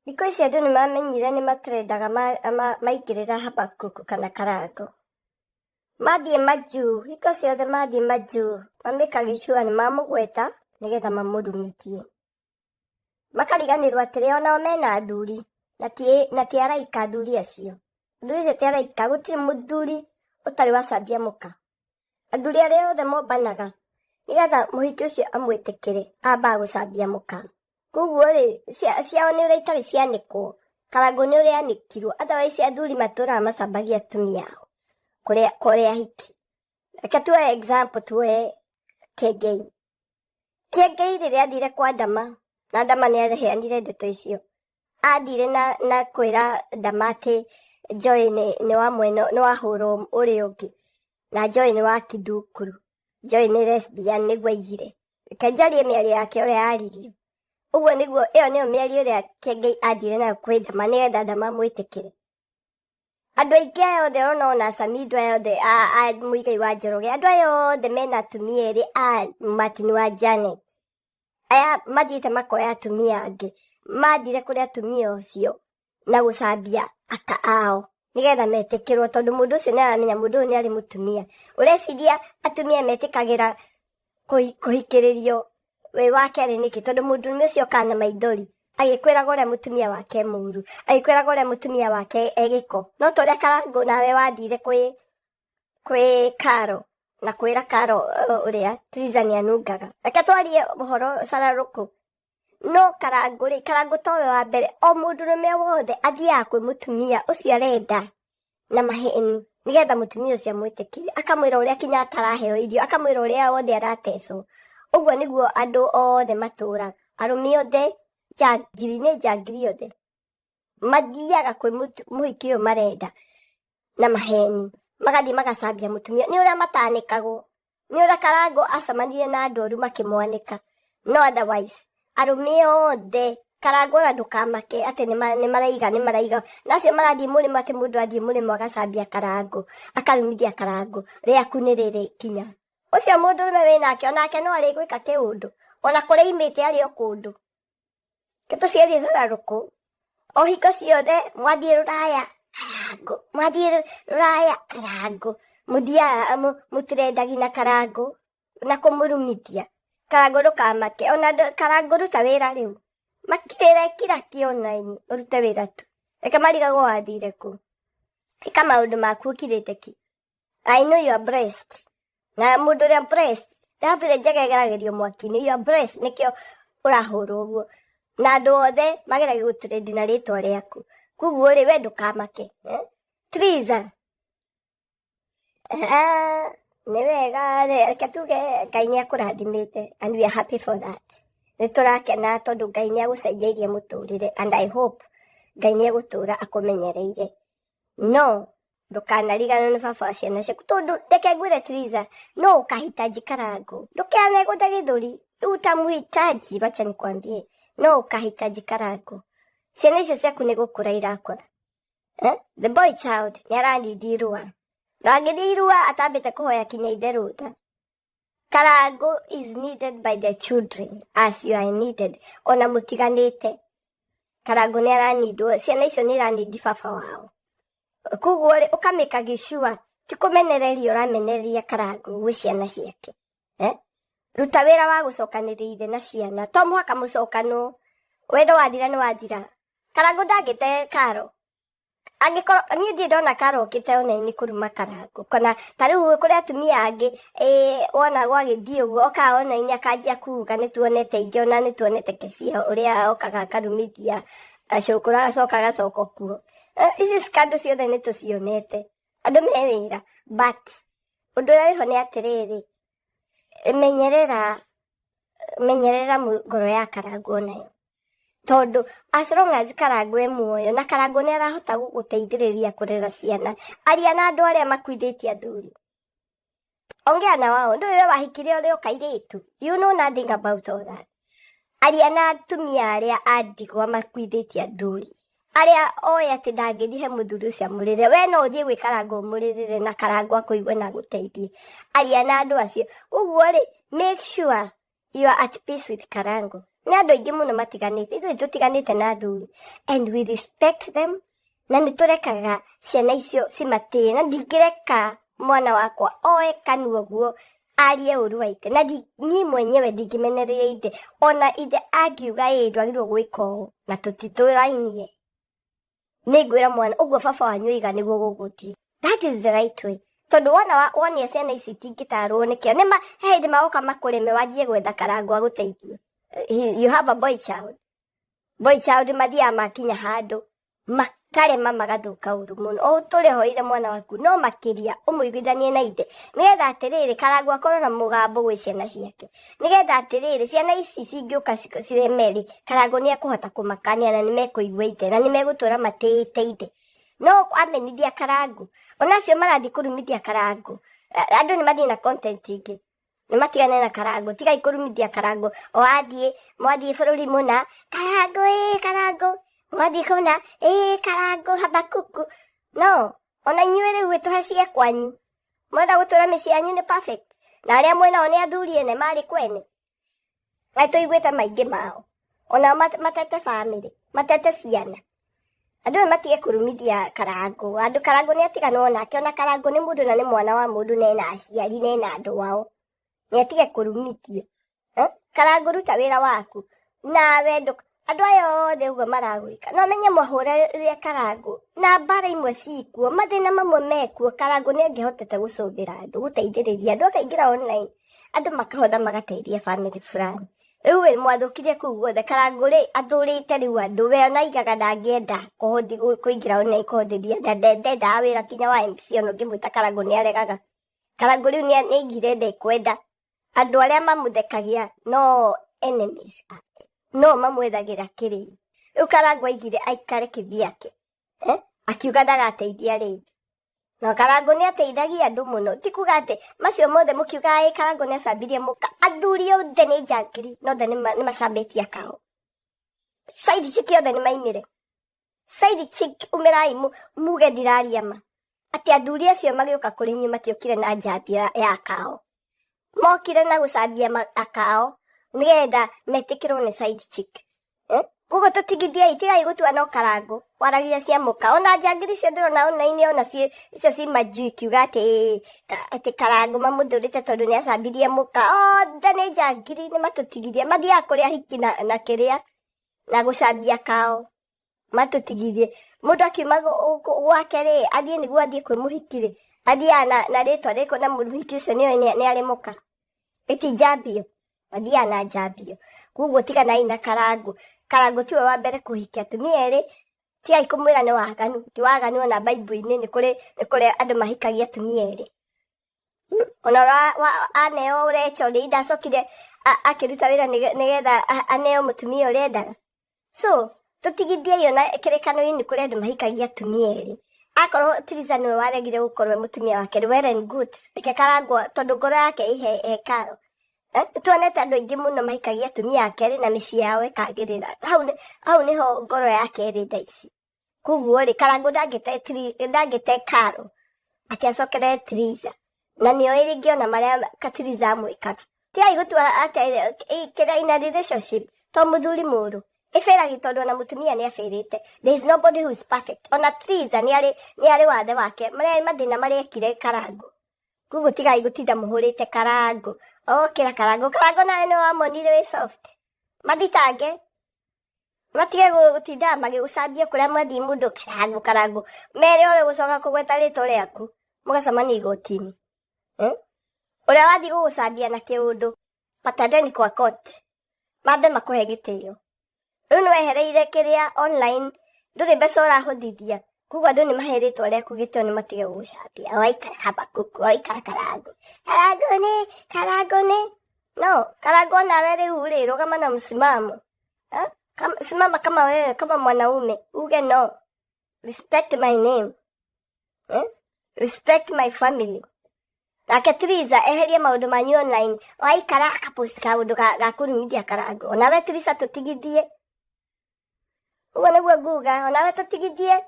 Thikũ ici andũ nĩ mamenyire nĩ matrendaga maingĩrĩra Habakkuk kana Karango. Mathiĩ majuu, hingo ciothe mathiĩ majuu, mamĩkagi sure nĩ mamũgweta nĩgetha mamũrumithie. Makariganĩrwo atĩrĩ onao mena athuri na ti araika athuri acio. Athuri acio ti araika, gũtirĩ mũthuri ũtarĩ wacambia mũka. Athuri arĩa othe mombanaga nĩgetha mũhiki ũcio amwĩtĩkĩre ambaga gũcambia mũka. Koguo rĩ, ciao nĩ ũrĩa itarĩ cianĩkwo, Karangũ nĩ ũrĩa anĩkirwo, otherwise athuri matũraga macambagia atumia ao kũrĩa ahiki. Reke tuoe example tuoe Kĩengei. Kĩengei rĩrĩa athire kwa Ndama, na Ndama nĩ aheanire ndeto icio, athire na kwĩra Ndama atĩ Joy nĩ wa mwena, nĩ wa hũra ũrĩa ũngĩ, na Joy nĩ wa Kidukuru, Joy nĩ lesbian nĩguo aigire. Reke njarie mĩario yake ũrĩa yaririo. Ũguo nĩguo, ĩyo nĩyo mĩario ĩrĩa Kĩengei athire nayo kwĩ Ndama nĩgetha Ndama amwĩtĩkĩre. Andũ aingĩ aya othe ũrona ona Samido aya othe a Muigai wa Njoroge, andũ aya othe mena atumia erĩ a Martin wa Janet. Aya mathiĩte makoya atumia angĩ, mathire kũrĩ atumia ũcio na gũcambia aka ao nĩgetha metĩkĩrwo, tondũ mũndũ ũcio nĩ aramenya mũndũ ũyũ nĩ arĩ mũtumia. Ũreciria atumia metĩkagĩra kũhikĩrĩrio wĩ wa kerĩ nĩkĩ? Tondũ mũndũrũme ũcio okaga na maithori agĩkwĩraga ũrĩa mũtumia wake mũru, agĩkwĩraga ũrĩa mũtumia wake e gĩko. No ta ũrĩa Karangũ nawe wathire kwĩ Karo na kwĩra Karo ũrĩa Triza nĩ anungaga. Reke twarie ũhoro cararũkũ. No Karangũ rĩ, Karangũ towe wa mbere, o mũndũrũme wothe athiaga kwĩ mũtumia ũcio arenda na maheni nĩgetha mũtumia ũcio amwĩtĩkĩre, akamwĩra ũrĩa kinya ataraheo irio, akamwĩra ũrĩa wothe aratecwo. Ũguo nĩguo andũ othe matũraga, arũme othe njangiri nĩ njangiri othe mathiaga kwĩ mũhiki ũyũ marenda na maheni, magathiĩ magacambia mũtumia. Nĩ ũrĩa matanĩkagwo, nĩ ũrĩa Karangũ acemanirie na andũ oru makĩmwanĩka. No otherwise arũme othe Karangũ ona ndũkamake atĩ nĩ maraiga, nĩ maraiga. Na acio marathiĩ mũrĩmo atĩ mũndũ athiĩ mũrĩmo agacambia Karangũ, akarumithia Karangũ, rĩaku nĩ rĩrĩ kinya. Ũcio mũndũrũme wĩnake onake no arĩgwĩka kĩũndũ, ona kũrĩa aimĩte arĩ o kũndũ. Reke tũciarie cararũkũ, o hingo ciothe mwathiĩ rũraya Karangũ, mwathiĩ rũraya Karangũ, mũthiaga mũtirendagia na Karangũ na kũmũrumithia. Karangũ ndũkamake, ona Karangũ ruta wĩra rĩu, makirĩre kira ki online ũrute wĩra tu, reke marigagwo wathire kũ. Ĩka maũndũ maku ũkirĩte ki. I know you are blessed. Na mũndũ ũrĩa blessed, thahabu ĩrĩa njega ĩgeragĩrio mwaki-inĩ, you are blessed, nĩkĩo ũrahũrwo ũguo. Na andũ othe mageragia gũtrend na rĩtwa rĩaku. Koguo rĩ, we ndũkamake. Triza. Nĩ wega, reke tuge Ngai nĩ akũrathimĩte and we are happy for that. Nĩ tũrakena tondũ Ngai nĩ agũcenjeirie mũtũrĩre and I hope Ngai nĩ egũtũra akũmenyereire. No ndũkanariganĩrwo nĩ baba wa ciana ciaku, tondũ reke ngwĩre Triza, no ũkahitaji Karangũ, ndũkanegũthe gĩthũri, utamuhitaji, wacha nikwambie, no ũkahitaji Karangũ. Ciana icio ciaku nĩ gũkũra irakũra. The boy child nĩ aranindi irua, na angĩthiĩ irua atambĩte kũhoya kinya ithe rũtha. Karangũ is needed by the children as you are needed, ona mũtiganĩte. Karangũ nĩ aranindwo, ciana icio nĩ iranindi baba wao. Koguo rĩ, ũkamĩka sure ti kũmenereria ũramenereria Karangũ gwĩ ciana ciake. Ruta wĩra wa gũcokanĩrĩria ithe na ciana, to mũhaka mũcokanwo. Wendo wathira nĩ wathira. Karangũ ndangĩte Karo. Angĩkorwo niĩ ndirĩ ndona Karo okĩte online kũruma Karangũ, kana ta rĩu kũrĩ atumia angĩ wona gwagĩthiĩ ũguo okaga online akanjia kuga nĩ tuonete ingĩ, ona nĩ tuonete kesi ĩyo ũrĩa okaga akarumithia acũkũra agacoka agacoka kuo. Ici scandal ciothe nĩ tũcionete, andũ me wĩra, but ũndũ ũrĩa wĩho nĩ atĩrĩrĩ, menyerera ngoro ya Karangũ onayo, tondũ as long as Karangũ e muoyo na Karangũ nĩ arahota gũgũteithĩrĩria kũrera ciana, aria na andũ arĩa makuithĩtie athuri, ongea na wao. Ndũĩ we wahikire ũrĩ o kairĩtu, you know nothing about all that. Aria na atumia arĩa a ndigwa makuithĩtie athuri, arĩa oĩ atĩ ndangĩthiĩ he mũthuri ũcio amũrĩre, we no ũthiĩ gwĩ Karangũ ũmũrĩrĩre na Karangũ akũigue na agũteithie. Aria na andũ acio. Ũguo rĩ, make sure you are at peace with Karangũ. Nĩ andũ aingĩ mũno matiganĩte, ithuĩ tũtiganĩte na athuri and we respect them, na nĩ tũrekaga ciana icio cimatĩe, na ndingĩreka mwana wakwa oe kanua ũguo arie ũru wa ithe, na niĩ mwenyewe ndingĩmenereria ithe, ona ithe angiuga ĩĩ ndwagĩrĩirwo gwĩka ũũ na tũtitũrainie, nĩ ngwĩra mwana ũguo baba wanyu oiga nĩguo gũgũthiĩ. That is the right way, tondũ wona wonia ciana ici itingĩtarwo nĩkĩo nĩma he hĩndĩ magoka makũreme wanjie gwetha karango agũteithie. You have a boy child, boy child mathiaga makinya handũ makarema magathũka ũru mũno. O tũrĩ hoire mwana waku no makĩria ũmũiguithanie na ithe, nĩgetha atĩrĩrĩ karango akorwo na mũgambo gwĩ ciana ciake, nĩgetha atĩrĩrĩ ciana ici cingĩũka cireme rĩ, karango nĩ ekũhota kũmakania na nĩ mekũigua ithe na nĩ megũtũra matĩĩte ithe. No amenithia karango, ona acio marathiĩ kũrumithia karango, andũ nĩ mathiĩ na content ingĩ, nĩ matigane na karango, tigai kũrumithia karango. O athiĩ mwathiĩ bũrũri mũna, karango ĩ karango, mwathiĩ kũna ĩ karango Habakuku. No ona inyuĩ rĩu ĩtũhe cia kwanyu, mwenda gũtũra mĩciĩ yanyu nĩ perfect, na arĩa mwenao nĩ athuri ene marĩ kwene, na tũiguĩte maingĩ mao, ona matete bamĩrĩ, matete ciana. Andũ nĩ matige kũrumithia karango. Andũ karango nĩ atiganwo nake, ona karango nĩ mũndũ na nĩ mwana wa mũndũ, na ena aciari na ena andũ ao, nĩ atige kũrumithio. Karango ruta wĩra waku nawe, andũ aya othe ũguo maragwĩka no menye mwahũrĩre karango na mbara imwe cikuo, mathĩna mamwe mekuo. Karango nĩ angĩhotete gũcũthĩra andũ, gũteithĩrĩria andũ, akaingĩra online andũ makahotha magateithia family fulani. Rĩu ĩ mwathũkirie kũu guothe. Karango rĩ athũrĩte rĩu andũ, we ona aigaga ndangĩenda kũingĩra online kũhũthĩria, na ndendaga wĩra kinya wa MC, ona ũngĩmwĩta karango nĩ aregaga. Karango rĩu nĩ aigire ndekwenda andũ arĩa mamũthekagia, no enemies ake no mamwethagĩra kĩrĩi. Rĩu karango aigire aikare kĩvyake, akiuga ndagateithia rĩngĩ. Na karango nĩ ateithagia andũ mũno, ti kuga atĩ macio mothe mũkiuga ĩ karango nĩ acambirie mũka. Athuri othe nĩ njangiri, na othe nĩ macambĩtie akao. Side chick othe nĩ maimire. Side chick umĩrai muge ndiraria ma, atĩ athuri acio magĩũka kũrĩ inyuĩ matiokire na njambi ya akao, mokire na gũcambia akao nĩgetha metĩkĩrwo nĩ side chick. Koguo tũtigithiei, tigai gũtua no karango waragia cia mũka. Ona njangiri icio ndĩrona online, ona icio ci majui ikiuga atĩ karango mamũthũrĩte tondũ nĩ acambirie mũka, othe nĩ njangiri, nĩ matũtigithie. Mathiaga kũrĩa hiki na kĩrĩa na gũcambia kao, matũtigithie. Mũndũ akiuma gwake rĩ, athiĩ nĩguo athiĩ kwĩ mũhiki rĩ, athiaga na rĩtwa rĩrĩkũ, na mũhiki ũcio nĩoĩ nĩ arĩ mũka? Ĩti njambio, mathiaga na njambio. Koguo tiganai na karango. Karango tiwe wa mbere kũhikia atumia erĩ, tigai kũmwĩra nĩ waganu, ti waganu. Ona Bible-inĩ nĩ kũrĩ andũ mahikagia atumia erĩ. Ona aneo ũrecho rĩ, ndacokire akĩruta wĩra nĩgetha aneo mũtumia ũrĩa endaga. So tũtigithiei, ona kĩrĩkanĩro-inĩ kũrĩ andũ mahikagia atumia erĩ. Akorwo Theresa nĩwe waregire gũkorwo e mũtumia wake, well and good, reke karangwo tondũ ngoro yake ĩ hekaro. Tuonete andũ aingĩ mũno mahikagia atumia a kerĩ na mĩciĩ yao ĩkagĩrĩra. Hau nĩho ngoro yake ĩrĩ thaa ici. Koguo rĩ, karango ndangĩte karo atĩ acokerere Theresa, na nĩoĩ rĩngĩ ona marĩa Theresa amwĩkaga. Tigai gũtua atĩ kĩrĩa ina relationship to mũthuri mũũru ĩbĩragi, tondũ ona mũtumia nĩ abĩrĩte. There is nobody who is perfect. Ona Theresa nĩ arĩ wathe wake, marĩa mathĩna marĩa ekire karango. Koguo tigai gũtinda mũhũrĩte karango, okĩra karango, karango nawe nĩ wamonire wĩ soft. Mathitange matige gũtinda magĩgũcambia kũrĩa mwathiĩ mũndũ karango karango, mere ũrĩa gũcoka kũgweta rĩtwa rĩaku mũgacemania igoti-inĩ. Ũrĩa wathiĩ gũgũcambia na kĩũndũ, patadeni kwa court, mambe makũhe gĩtĩo. Rĩu nĩ wehereire kĩrĩa online, ndũrĩ mbeca ũrahũthithia, koguo andũ nĩ mahe rĩtwa rĩaku gĩtĩo, nĩ matige gũgũcambia. Waikara Habakuku, waikara karango, karango nĩ karango nĩ no karango. Nawe rĩu rĩ, rũgama na msimamo. Simama kama wewe kama mwanaume uge no, respect my name, eh? Respect my family. Nake Theresa eherie maũndũ manyu online, waikara akapost kaũndũ ga kũrumithia karango. Onawe Theresa tũtigithie, ũguo nĩguo nguga, onawe tũtigithie.